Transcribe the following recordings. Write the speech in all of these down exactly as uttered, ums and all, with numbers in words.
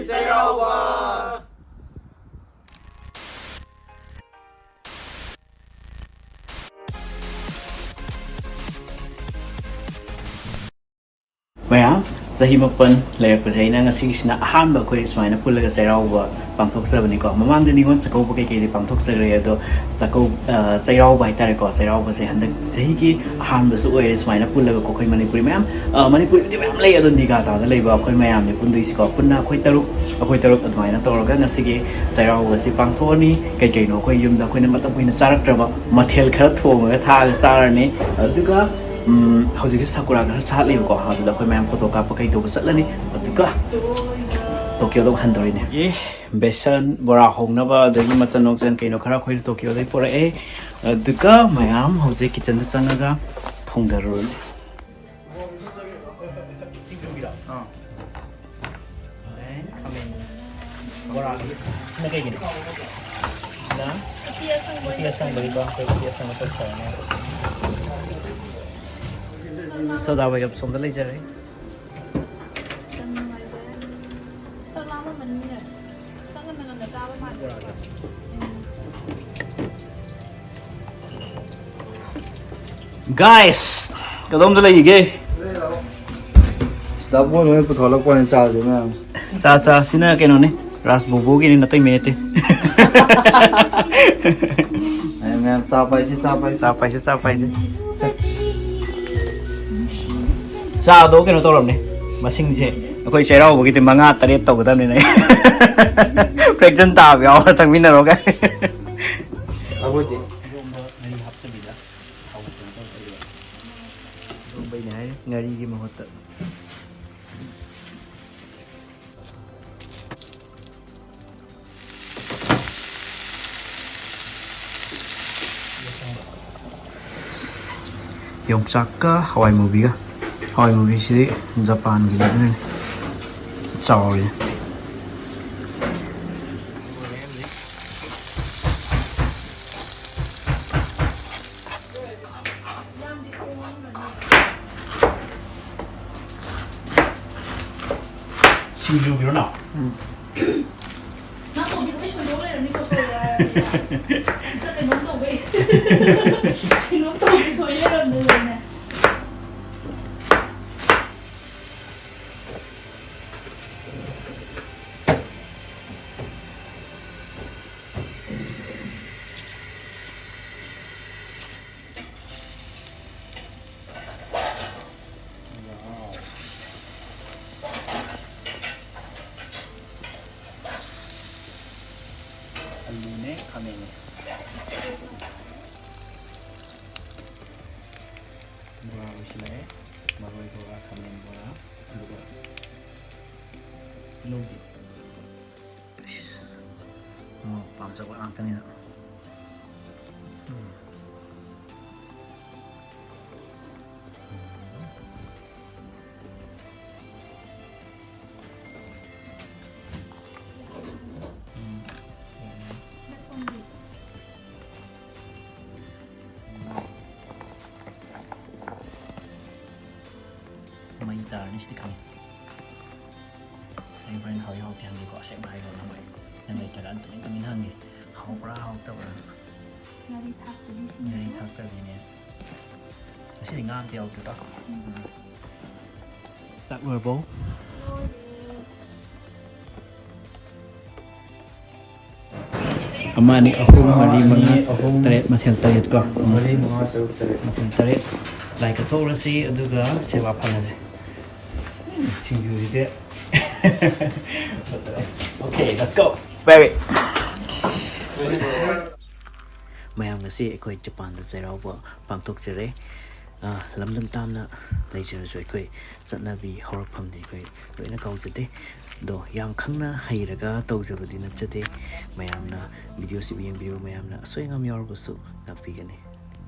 ꯆꯩꯔꯥꯎꯕ꯫ ꯃꯌꯥꯝ, ꯆꯍꯤ ꯃꯥꯄꯟ ꯂꯩꯔꯛꯄꯁꯦ ꯑꯩꯅ ꯉꯁꯤꯒꯤꯁꯤꯅ ꯑꯍꯥꯟꯕ ꯑꯩꯈꯣꯏ ꯁꯨꯃꯥꯏꯅ ꯄꯨꯜꯂꯒ ꯆꯩꯔꯥꯎꯕ ꯄꯥꯡꯊꯣꯛꯆꯕꯅꯤꯀꯣ꯫ ꯃꯃꯥꯡꯗ ꯅꯤꯉꯣꯜ ꯆꯥꯛꯀꯧꯕ ꯀꯩꯀꯩꯗꯤ ꯄꯥꯡꯊꯣꯛꯆꯈ꯭ꯔꯦ, ꯑꯗꯣ ꯆꯥꯛꯀꯧ-, ꯑ, ꯆꯩꯔꯥꯎꯕ ꯍꯥꯏꯇꯥꯔꯦꯀꯣ, ꯆꯩꯔꯥꯎꯕꯁꯦ ꯍꯟꯗꯛ ꯆꯍꯤꯒꯤ ꯑꯍꯥꯟꯕꯁꯨ ꯑꯣꯏꯔꯦ꯫ ꯁꯨꯃꯥꯏꯅ ꯄꯨꯜꯂꯒ ꯑꯩꯈꯣꯏ ꯃꯅꯤꯄꯨꯔꯤ ꯃꯌꯥꯝ, ꯑ, ꯃꯅꯤꯄꯨꯔꯤꯕꯨꯗꯤ ꯃꯌꯥꯝ ꯂꯩ, ꯑꯗꯣ ꯅꯤꯒꯥꯇꯥꯗ ꯂꯩꯕ ꯑꯩꯈꯣꯏ ꯃꯌꯥꯝꯅꯤ ꯄꯨꯟꯗꯣꯏꯁꯤꯀꯣ꯫ ꯄꯨꯟꯅ ꯑꯩꯈꯣꯏ ꯇꯔꯨꯛ, ꯑꯩꯈꯣꯏ ꯇꯔꯨꯛ ꯑꯗꯨꯃꯥꯏꯅ ꯇꯧꯔꯒ ꯉꯁꯤꯒꯤ ꯆꯩꯔꯥꯎꯕꯁꯤ ꯄꯥꯡꯊꯣꯛꯑꯅꯤ꯫ ꯀꯩ ꯀꯩꯅꯣ ꯑꯩꯈꯣꯏ ꯌꯨꯝꯗ ꯑꯩꯈꯣꯏꯅ ꯃꯇꯝ ꯀꯨꯏꯅ ꯆꯥꯔꯛꯇ꯭ꯔꯕ ꯃꯊꯦꯜ ꯈꯔ ꯊꯣꯡꯉꯒ ꯊꯥꯛꯑꯒ ꯆꯥꯔꯅꯤ꯫ ꯑꯗꯨꯒ, ꯎꯝ, ꯍꯧꯖꯤꯛꯁꯦ ꯁꯥꯀꯨꯔꯥ ꯈꯔ ꯁꯥꯠꯂꯤꯕꯀꯣ, ꯑꯗꯨꯗ ꯑꯩꯈꯣꯏ ꯃꯌꯥꯝ ꯐꯣꯇꯣ ꯀꯥꯞꯄ ꯀꯩ ꯇꯧꯕ ꯆꯠꯂꯅꯤ꯫ ꯑꯗꯨꯒ ꯇꯣꯀꯤꯌꯣꯗ ꯑꯃꯨꯛ ꯍꯟꯗꯣꯔꯤꯅꯦ꯫ ꯑꯦ, ꯕꯦꯁꯟ ꯕꯣꯔꯥ ꯍꯧꯅꯕ, ꯑꯗꯒꯤ ꯃꯆꯟ ꯅꯨꯡꯆꯟ ꯀꯩꯅꯣ ꯈꯔ ꯑꯩꯈꯣꯏꯅ ꯇꯣꯀꯤꯌꯣꯗꯒꯤ ꯄꯨꯔꯛꯑꯦ꯫ ꯑꯗꯨꯒ ꯃꯌꯥꯝ ꯍꯧꯖꯤꯛ ꯀꯤꯠꯆꯟꯗ ꯆꯪꯉꯒ ꯊꯣꯡꯊꯔꯨꯔꯅꯤ꯫ ꯁꯤꯡꯖꯨꯒꯤꯔꯣ? ꯑꯥ꯫ ꯑꯗꯩ ꯈꯥꯃꯦꯟ ꯕꯣꯔꯥꯒꯤ꯫ ꯁꯤꯅ ꯀꯩꯒꯤꯅꯣ? ꯁꯤꯅ ꯎꯇꯤ ꯑꯁꯪꯕꯒꯤꯀꯣ, ꯑꯩꯈꯣꯏ ꯎꯇꯤ ꯑꯁꯪꯕ ꯇꯧꯊꯔꯅꯤ꯫ ꯁꯣꯗꯥ ꯕꯥꯏꯒꯞ ꯁꯣꯝꯗ ꯂꯩꯖꯔꯦ꯫ ꯌꯥꯝ ꯅꯨꯡꯉꯥꯏꯖꯔꯦ꯫ ꯆꯥꯛ ꯂꯥꯝꯃꯝꯃꯅꯤꯅꯦ꯫ ꯆꯥꯛ ꯉꯟꯅ ꯉꯟꯅ ꯆꯥꯕ ꯃꯥꯜꯂꯦꯀꯣ꯫ ꯒꯥꯏꯁ, ꯀꯗꯣꯝꯗ ꯂꯩꯔꯤꯒꯦ? ꯗꯥꯕꯣꯟ ꯍꯣꯏ ꯄꯨꯊꯣꯛꯂꯛꯄꯅꯦ ꯆꯥꯁꯦ ꯃꯌꯥꯝ꯫ ꯆꯥ, ꯆꯥ, ꯁꯤꯅ ꯀꯩꯅꯣꯅꯦ, ꯔꯥꯖ ꯕꯣꯕꯣꯒꯤꯅꯦ, ꯅꯇꯩꯃ ꯅꯠꯇꯦ꯫ ꯑꯦ, ꯃꯌꯥꯝ ꯆꯥ ꯄꯥꯏꯁꯤ, ꯆꯥ ꯄꯥꯏꯁꯤ꯫ ꯆꯥ ꯄꯥꯏꯁꯤ, ꯆꯥ ꯄꯥꯏꯁꯤ꯫ ꯆꯥꯗꯣ ꯀꯩꯅꯣ ꯇꯧꯔꯕꯅꯦ, ꯃꯁꯤꯡꯁꯦ ꯑꯩꯈꯣꯏ ꯆꯩꯔꯥꯎꯕꯒꯤꯗꯤ ꯃꯉꯥ ꯇꯔꯦꯠ ꯇꯧꯒꯗꯕꯅꯤꯅ꯫ ꯐ꯭ꯔꯦꯛꯁꯟ ꯇꯥꯕ ꯌꯥꯎꯔ ꯊꯛꯃꯤꯟꯅꯔꯣ ꯀꯥꯏ꯫ ꯑꯩꯈꯣꯏꯗꯤ ꯏꯔꯣꯝꯕ ꯉꯥꯔꯤ ꯍꯥꯞꯇꯕꯤꯗ ꯊꯥꯎ ꯀꯩꯅꯣ ꯇꯧꯔꯒ ꯏꯔꯣꯝꯕꯩꯅꯦ ꯍꯥꯏ, ꯉꯥꯔꯤꯒꯤ ꯃꯍꯨꯠꯇ꯫ ꯌꯣꯡꯆꯥꯛꯀ ꯍꯋꯥꯏ ꯃꯨꯕꯤꯒ꯫ ꯍꯋꯥꯏ ꯃꯨꯕꯤꯁꯤꯗꯤ ꯖꯄꯥꯟꯒꯤ ꯑꯗꯨꯅꯅꯤ꯫ ꯆꯥꯎꯔꯤ꯫ ꯁꯤꯡꯖꯨꯒꯤꯔꯣ ꯅꯪ? ꯅꯪ ꯀꯣꯕꯤ ꯂꯣꯏ ꯁꯣꯏꯗꯧ ꯂꯩꯔꯝꯅꯤꯀꯣ, ꯁꯣꯏꯔꯦ ꯍꯥꯏꯔꯗꯤ꯫ ꯑꯝꯇ ꯀꯩꯅꯣꯝ ꯇꯧꯕꯩ꯫ ꯀꯩꯅꯣꯝ ꯇꯧꯕꯩ ꯁꯣꯏ ꯂꯩꯔꯝꯗꯅꯅꯦ꯫ ꯑꯂꯨꯅꯦ, ꯈꯥꯃꯦꯟꯅꯦ꯫ ꯕꯣꯔꯥ ꯂꯣꯏꯁꯤꯜꯂꯛꯑꯦ꯫ ꯃꯔꯣꯏ ꯕꯣꯔꯥ, ꯈꯥꯃꯦꯟ ꯕꯣꯔꯥ, ꯑꯂꯨ ꯕꯣꯔꯥ꯫ ꯇꯤꯜꯍꯧꯗꯤ? ꯏꯁ, ꯃꯣꯔꯣꯛ ꯄꯥꯝꯖꯕ ꯉꯥꯛꯇꯅꯤꯅ꯫ ꯎꯝ꯫ ꯃꯩ ꯇꯥꯔꯅꯤ ꯁꯤꯗꯤ ꯈꯪꯉꯦ꯫ ꯑꯩ ꯍꯣꯔꯦꯟ ꯍꯥꯎꯏ ꯍꯥꯎꯇꯦ ꯍꯪꯒꯦꯀꯣ, ꯑꯁꯦꯡꯕ ꯍꯥꯏꯔꯣ ꯅꯪ ꯑꯩ꯫ ꯅꯪ ꯂꯩꯇ꯭ꯔꯀꯥꯟꯗ ꯇꯨꯃꯤꯟ ꯇꯨꯃꯤꯟ ꯍꯪꯒꯦ꯫ ꯍꯥꯎꯕ꯭ꯔꯥ ꯍꯥꯎꯇꯕ꯭ꯔꯥ? ꯉꯥꯔꯤ ꯊꯥꯛꯇꯕꯤ ꯁꯤꯡꯖꯨ꯫ ꯉꯥꯔꯤ ꯊꯥꯛꯇꯕꯤꯅꯦ꯫ ꯉꯁꯤꯗꯤ ꯉꯥ ꯑꯝꯇ ꯌꯥꯎꯗꯦꯀꯣ? ꯎꯝ꯫ ꯆꯥꯛ ꯂꯣꯏꯔꯕꯣ? ꯑꯃ, ꯑꯅꯤ, ꯑꯍꯨꯝ, ꯃꯔꯤ, ꯃꯉꯥ, ꯑꯅꯤ, ꯑꯍꯨꯝ, ꯇꯔꯦꯠ, ꯃꯊꯦꯜ ꯇꯔꯦꯠ ꯀꯣ? ꯃꯔꯤ, ꯃꯉꯥ, ꯇꯔꯨꯛ, ꯇꯔꯦꯠ꯫ ꯃꯊꯦꯜ ꯇꯔꯦꯠ꯫ ꯂꯥꯏ ꯀꯠꯊꯣꯛꯎꯔꯁꯤ, ꯑꯗꯨꯒ ꯁꯦꯕꯥ ꯐꯪꯉꯁꯤ꯫ ꯁꯤꯡꯖꯨꯁꯤꯗꯤ꯫ Okay, let's go. Very. ꯃꯌꯥꯝ, ꯉꯁꯤ ꯑꯩꯈꯣꯏ ꯖꯄꯥꯟꯗ ꯆꯩꯔꯥꯎꯕ ꯄꯥꯡꯊꯣꯛꯆꯔꯦ꯫ ꯑ, ꯂꯝꯗꯝ ꯇꯥꯝꯅ ꯂꯩꯖꯔꯁꯨ ꯑꯩꯈꯣꯏ ꯆꯠꯅꯕꯤ ꯍꯧꯔꯛꯐꯝꯗꯤ ꯑꯩꯈꯣꯏ ꯂꯣꯏꯅ ꯀꯥꯎꯖꯗꯦ꯫ ꯑꯗꯣ ꯌꯥꯝ ꯈꯪꯅ ꯍꯩꯔꯒ ꯇꯧꯖꯕꯗꯤ ꯅꯠꯆꯗꯦ꯫ ꯃꯌꯥꯝꯅ ꯚꯤꯗꯤꯑꯣꯁꯤꯕꯨ ꯌꯦꯡꯕꯤꯔꯤꯕ ꯃꯌꯥꯝꯅ ꯑꯁꯣꯏ ꯑꯉꯥꯝ ꯌꯥꯎꯔꯕꯁꯨ ꯉꯥꯛꯄꯤꯒꯅꯤ꯫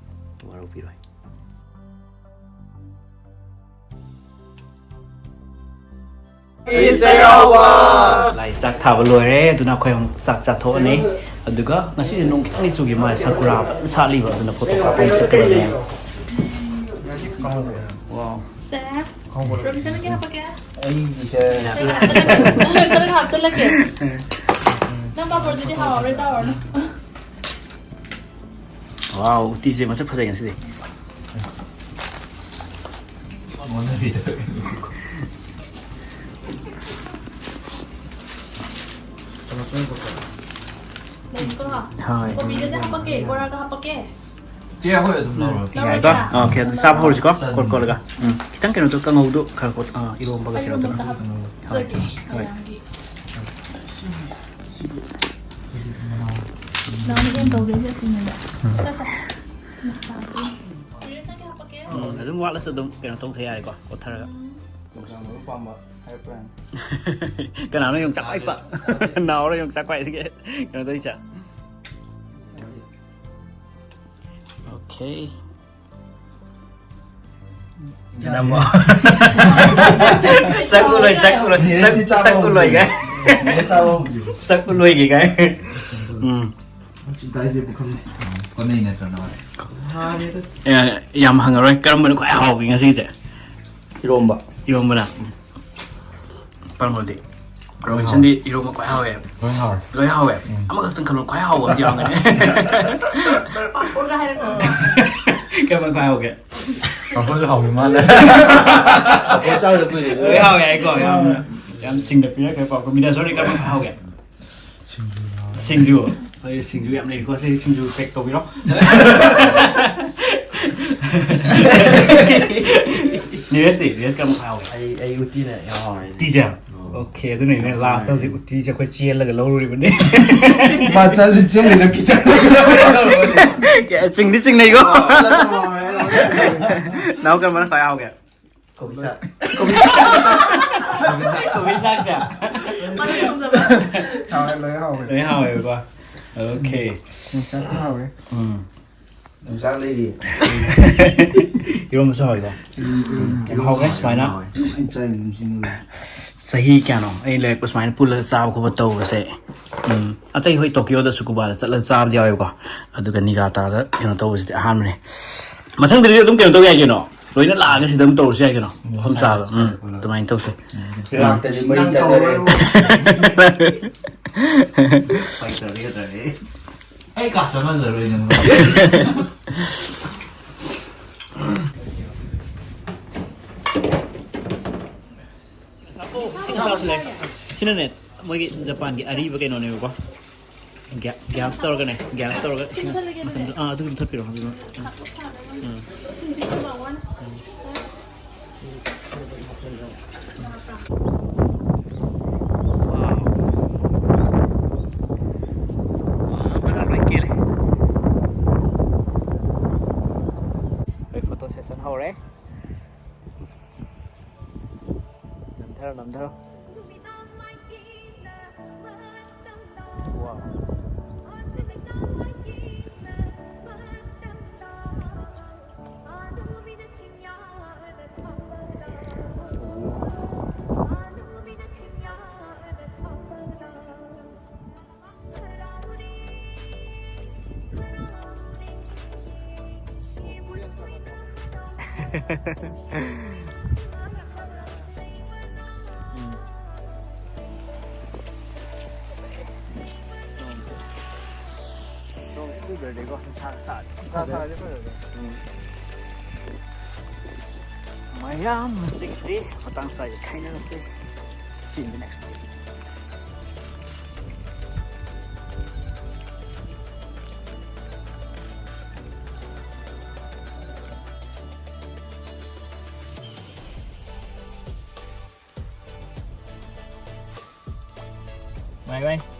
ꯋꯥꯔꯧꯕꯤꯔꯣꯏ꯫ ꯆꯩꯔꯥꯎꯕ! ꯂꯥꯏ ꯆꯥꯛ ꯊꯥꯕ ꯂꯣꯏꯔꯦ, ꯑꯗꯨꯅ ꯑꯩꯈꯣꯏ ꯑꯃꯨꯛ ꯆꯥꯛ ꯆꯥꯊꯣꯛꯑꯅꯤ꯫ ꯑꯗꯨꯒ ꯉꯁꯤꯁꯦ ꯅꯣꯡ ꯈꯤꯇꯪꯗꯤ ꯆꯨꯈꯤ ꯃꯥꯜꯂꯦ, ꯁꯥꯀꯨꯔꯥ ꯐꯖꯅ ꯁꯥꯠꯂꯤꯕ, ꯑꯗꯨꯅ ꯐꯣꯇꯣ ꯀꯥꯞꯄ ꯑꯃꯨꯛ ꯆꯠꯀꯗꯕꯅꯦ꯫ Wow. ꯁꯦ, ꯄꯔꯃꯤꯁꯟ ꯀꯌꯥ ꯍꯥꯞꯄꯛꯀꯦ? ꯑꯩꯒꯤꯁꯦ ꯈꯔ ꯍꯥꯞꯆꯤꯜꯂꯛꯀꯦ꯫ ꯅꯪ ꯄꯥꯄꯣꯔꯗꯨꯗꯤ ꯍꯥꯎꯔꯔꯣꯏ, ꯆꯥꯎꯔꯅꯨ꯫ ꯋꯥꯎ, ꯎꯇꯤꯁꯦ ꯃꯁꯛ ꯐꯖꯩ ꯉꯁꯤꯗꯤ꯫ ꯂꯩꯀꯣ꯫ ꯍꯣꯏ꯫ ꯀꯣꯕꯤꯗꯗꯤ ꯍꯥꯞꯄꯛꯀꯦ, ꯕꯣꯔꯥꯒ ꯍꯥꯞꯄꯛꯀꯦ꯫ ꯆꯦ, ꯑꯩꯈꯣꯏ ꯑꯗꯨꯝ ꯂꯧꯔꯣ꯫ ꯌꯥꯏꯀꯣ? ꯂꯧꯔꯒꯦ꯫ ꯑꯣꯀꯦ, ꯑꯗꯨ ꯆꯥꯕ ꯍꯧꯔꯁꯤꯀꯣ? ꯆꯠꯂꯅꯤ꯫ ꯀꯣꯠ ꯀꯣꯠꯂꯒ꯫ ꯎꯝ, ꯈꯤꯇꯪ ꯀꯩꯅꯣ ꯇꯧ, ꯀꯥꯡꯍꯧꯗꯣ ꯈꯔ ꯀꯣꯠ-, ꯑꯥ, ꯏꯔꯣꯝꯕꯒ ꯀꯩꯅꯣ ꯏꯔꯣꯝꯕ ꯇꯧꯔꯒ꯫ ꯑꯝꯇ ꯍꯥꯞꯆꯒꯦ ꯍꯣꯏ꯫ ꯃꯌꯥꯝꯒꯤ꯫ ꯅꯪ ꯍꯦꯟ ꯇꯧꯗꯣꯏꯁꯦ ꯑꯁꯤꯅꯦꯕ꯫ ꯎꯝ꯫ ꯁꯦ, ꯁꯦ꯫ ꯀꯨꯏꯔꯦ ꯆꯠꯀꯦ ꯍꯥꯞꯄꯛꯀꯦ꯫ ꯎꯝ, ꯑꯗꯨꯝ ꯋꯥꯠꯂꯁꯨ ꯑꯗꯨꯝ ꯀꯩꯅꯣ ꯇꯧꯊ ꯌꯥꯔꯦꯀꯣ, ꯀꯣꯠꯊꯔꯒ꯫ ꯎꯝ꯫ ꯀꯅꯥꯅꯣ ꯌꯣꯡꯆꯥꯛ ꯄꯥꯏꯔꯛꯄ? ꯅꯥꯎꯔ ꯌꯣꯡꯆꯥꯛ ꯄꯥꯏꯔꯤꯁꯦ꯫ ꯀꯩꯅꯣ ꯇꯧꯔꯤꯁꯦ꯫ ꯑꯣꯀꯦ꯫ ꯅꯝꯃꯣ꯫ ꯁꯛ ꯎꯠꯂꯣꯏ, ꯁꯛ ꯎꯠꯂꯣꯏ, ꯁꯛ, ꯁꯛ ꯎꯠꯂꯣꯏꯒꯦ꯫ ꯁꯛ ꯎꯠꯂꯣꯏꯒꯦ ꯀꯥꯏ꯫ ꯎꯝ꯫ ꯗꯥꯏꯁꯦ ꯄꯨꯈꯝ ꯀꯣꯟꯅꯩ ꯅꯠꯇ꯭ꯔꯣ ꯅꯣꯏ? ꯑꯦ, ꯌꯥꯝ ꯍꯪꯉꯔꯣꯏ꯫ ꯀꯔꯝꯕꯅ ꯈ꯭ꯋꯥꯏ ꯍꯥꯎꯒꯦ ꯉꯁꯤꯁꯦ? ꯏꯔꯣꯝꯕ꯫ ꯏꯔꯣꯝꯕꯅ? ꯄꯥꯃꯣꯗꯤ? ꯂꯣꯏ ꯍꯥꯎꯋꯦ꯫ ꯔꯣꯕꯤꯟꯁꯟꯗꯤ ꯏꯔꯣꯝꯕ ꯈ꯭ꯋꯥꯏ ꯍꯥꯎꯋꯦ꯫ ꯂꯣꯏ ꯍꯥꯎꯋꯦ꯫ ꯂꯣꯏ ꯍꯥꯎꯋꯦ? ꯎꯝ꯫ ꯑꯃꯈꯛꯇꯪ ꯈꯜꯂꯣ, ꯈ꯭ꯋꯥꯏ ꯍꯥꯎꯕ ꯑꯃꯗꯤ ꯌꯥꯎꯔꯝꯒꯅꯤ꯫ ꯄꯥꯐꯣꯔꯒ ꯍꯥꯏꯔꯛꯀꯅꯨ꯫ ꯀꯔꯝꯕ ꯈ꯭ꯋꯥꯏ ꯍꯥꯎꯒꯦ? ꯄꯥꯐꯣꯔꯁꯨ ꯍꯥꯎꯋꯤ ꯃꯥꯅ꯫ ꯄꯥꯐꯣꯔ ꯆꯥꯗ ꯀꯨꯏꯔꯦ꯫ ꯂꯣꯏ ꯍꯥꯎꯋꯦ ꯍꯥꯏꯀꯣ, ꯌꯥꯝꯅ, ꯌꯥꯝ ꯁꯤꯡꯅ ꯄꯤꯔꯛꯈ꯭ꯔꯦ ꯄꯥꯐꯣꯔ꯫ ꯃꯤꯗꯥꯁꯣꯔꯗꯤ ꯀꯔꯝꯕ ꯈ꯭ꯋꯥꯏ ꯍꯥꯎꯒꯦ? ꯁꯤꯡꯖꯨ꯫ ꯍꯣꯏ, ꯁꯤꯡꯖꯨ ꯌꯥꯝ ꯂꯩꯀꯣ, ꯁꯤ ꯁꯤꯡꯖꯨ pack ꯇꯧꯕꯤꯔꯣ꯫ ꯅꯤꯔꯦꯁꯇꯤ? ꯅꯤꯔꯦꯁ ꯀꯔꯝꯕ ꯈ꯭ꯋꯥꯏ ꯍꯥꯎꯒꯦ? ꯑꯩ, ꯑꯩ ꯎꯇꯤꯅ ꯌꯥꯝ ꯍꯥꯎꯔꯦ꯫ ꯎꯇꯤꯁꯦ? ꯑꯣ꯫ ꯑꯣꯀꯦ, ꯑꯗꯨꯅꯅꯦ ꯌꯥꯝ last ꯆꯥꯅꯤꯡꯉꯦ꯫ ꯍꯧꯖꯤꯛ ꯎꯇꯤꯁꯦ ꯑꯩꯈꯣꯏ ꯆꯦꯜꯂꯒ ꯂꯧꯔꯨꯔꯤꯕꯅꯤ꯫ ꯃꯥ ꯆꯠꯂꯤ ꯆꯦꯜꯂꯤꯗꯣ kitchen꯫ ꯀꯌꯥ ꯆꯤꯡꯗꯤ ꯆꯤꯡꯅꯩꯀꯣ꯫ ꯑꯣ, ꯆꯠꯂꯣ, ꯃꯥꯃ, ꯑꯩ ꯂꯧꯔꯨꯔꯦ꯫ ꯅꯥꯎ ꯀꯔꯝꯕꯅ ꯈ꯭ꯋꯥꯏ ꯍꯥꯎꯒꯦ? ꯀꯣꯕꯤ ꯁꯥꯛ꯫ ꯀꯣꯕꯤ ꯁꯥꯛ꯫ ꯀꯣꯕꯤ ꯁꯥꯛꯁꯦ? ꯃꯥꯅ ꯊꯣꯡꯖꯕ꯫ ꯍꯥꯎꯋꯦ, ꯂꯣꯏ ꯍꯥꯎꯋꯦ꯫ ꯂꯣꯏ ꯍꯥꯎꯋꯦꯕꯀꯣ꯫ ꯑꯣꯀꯦ꯫ ꯌꯣꯡꯆꯥꯛꯁꯨ ꯍꯥꯎꯋꯦ꯫ ꯎꯝ꯫ ꯌꯣꯡꯆꯥꯛ ꯂꯩꯔꯤ꯫ ꯏꯔꯣꯝꯕꯁꯨ ꯍꯥꯎꯋꯤꯀꯣ꯫ ꯎꯝ, ꯎꯝ꯫ ꯌꯥꯝ ꯍꯥꯎꯈ꯭ꯔꯦ ꯁꯨꯃꯥꯏꯅ꯫ ꯍꯥꯎꯋꯦ꯫ ꯆꯥꯛ ꯌꯥꯝ ꯆꯥꯅꯤꯡꯉꯦ꯫ ꯆꯍꯤ ꯀꯌꯥꯅꯣ ꯑꯩ ꯂꯩꯔꯛꯄ ꯁꯨꯃꯥꯏꯅ ꯄꯨꯜꯂꯒ ꯆꯥꯕ ꯈꯣꯠꯄ ꯇꯧꯕꯁꯦ꯫ ꯎꯝ꯫ ꯑꯇꯩ ꯍꯣꯏ ꯇꯣꯀꯤꯌꯣꯗ ꯁꯨꯀꯨꯕꯥꯗ ꯆꯠꯂꯒ ꯆꯥꯕꯗꯤ ꯌꯥꯎꯋꯦꯕꯀꯣ꯫ ꯑꯗꯨꯒ ꯅꯤꯒꯥꯇꯥꯗ ꯀꯩꯅꯣ ꯇꯧꯕꯁꯤꯗꯤ ꯑꯍꯥꯟꯕꯅꯦ꯫ ꯃꯊꯪꯗꯗꯤ ꯑꯗꯨꯝ ꯀꯩꯅꯣ ꯇꯧ ꯌꯥꯏ ꯀꯩꯅꯣ꯫ ꯂꯣꯏꯅ ꯂꯥꯛꯑꯒ ꯁꯤꯗ ꯑꯗꯨꯝ ꯇꯧꯔꯁꯨ ꯌꯥꯏ ꯀꯩꯅꯣ, ꯃꯐꯝ ꯆꯥꯕ꯫ ꯎꯝ, ꯑꯗꯨꯃꯥꯏꯅ ꯇꯧꯁꯦ꯫ ꯂꯥꯛꯇꯗꯤ ꯃꯩ ꯆꯠꯂꯦ꯫ ꯐꯥꯏꯇꯔꯗꯤ ꯈꯛꯇꯅꯦ꯫ ꯑꯩ ꯀꯥ ꯆꯪꯍꯜꯂꯔꯣꯏ ꯅꯪ꯫ ꯁꯤꯅꯅꯦ, ꯃꯣꯏꯒꯤ ꯖꯄꯥꯟꯒꯤ ꯑꯔꯤꯕ ꯀꯩꯅꯣꯅꯦꯕꯀꯣ꯫ ꯒ꯭ꯌꯥ-, ꯒ꯭ꯌꯥꯁ ꯇꯧꯔꯒꯅꯦ, ꯒ꯭ꯌꯥꯁ ꯇꯧꯔꯒ ꯏꯁꯤꯡ ꯃꯊꯟꯇ-, ꯑꯥ, ꯑꯗꯨꯒꯤ ꯃꯨꯊꯠꯄꯤꯔꯣ, ꯑꯗꯨꯒ꯫ ꯎꯝ꯫ ꯋꯥꯎ꯫ ꯋꯥ, ꯃꯅꯥ ꯂꯣꯏ ꯀꯦꯜꯂꯦ꯫ ꯑꯩꯈꯣꯏ ꯐꯣꯇꯣ ꯁꯦꯁꯟ ꯍꯧꯔꯦ꯫ ꯅꯝꯊꯔꯣ, ꯅꯝꯊꯔꯣ꯫ ꯋꯥꯎ꯫ ꯅꯣꯡ ꯆꯨꯗ꯭ꯔꯗꯤꯀꯣ, ꯅꯨꯡꯁꯥ ꯁꯥꯔꯗꯤ ꯅꯨꯡꯁꯥ ꯁꯥꯔꯗꯤ ꯐꯖꯕꯅꯦ꯫ ꯎꯝ꯫ ꯃꯌꯥꯝ ꯉꯁꯤꯒꯤꯗꯤ ꯃꯇꯥꯡ ꯁ꯭ꯋꯥꯏꯗ ꯈꯥꯏꯅꯔꯁꯤ꯫ See you in the next video. Bye bye.